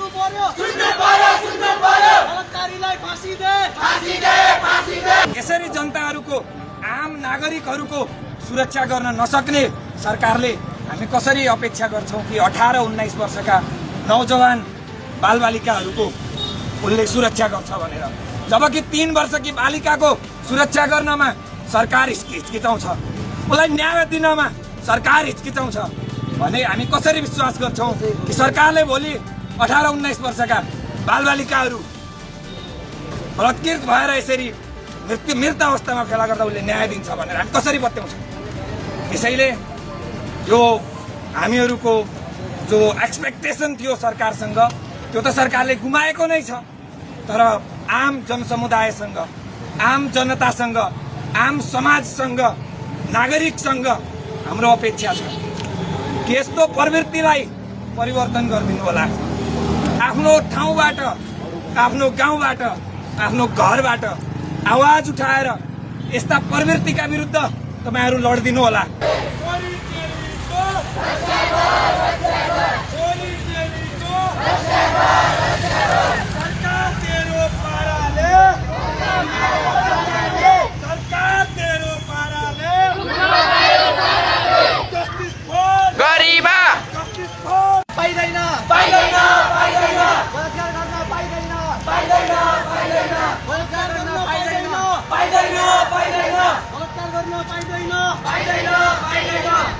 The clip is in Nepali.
सुन्नु पर्यो बलात्कारीलाई फाँसी दे। यसरी जनताहरूको आम नागरिकहरूको सुरक्षा गर्न नसक्ने सरकारले हामी कसरी अपेक्षा गर्छौं कि 18-19 वर्षका नौजवान बालबालिकाहरूको उसले सुरक्षा गर्छ भनेर, जबकि 3 वर्षकी बालिकाको सुरक्षा गर्नमा सरकार हिचकिचाउँछ, उसलाई न्याय दिनमा सरकार हिचकिचाउँछ भने हामी कसरी विश्वास गर्छौं कि सरकारले भोलि 18-19 वर्षका बालबालिकाहरू बलात्कृत भएर यसरी मृत अवस्थामा फेला गर्दा उसले न्याय दिन्छ भनेर हामी कसरी बत्याउँछौँ। त्यसैले यो हामीहरूको जो एक्सपेक्टेसन थियो सरकारसँग त्यो त सरकारले गुमाएको नै छ, तर आम जनसमुदायसँग, आम जनतासँग, आम समाजसँग, नागरिकसँग हाम्रो अपेक्षा छ कि यस्तो प्रवृत्तिलाई परिवर्तन गरिदिनु होला। आफ्नो ठाउँबाट, आफ्नो गाउँबाट, आफ्नो घरबाट आवाज उठाएर यस्ता प्रवृत्तिका विरुद्ध तपाईहरु लड्दिनु होला। छोरी चेलीको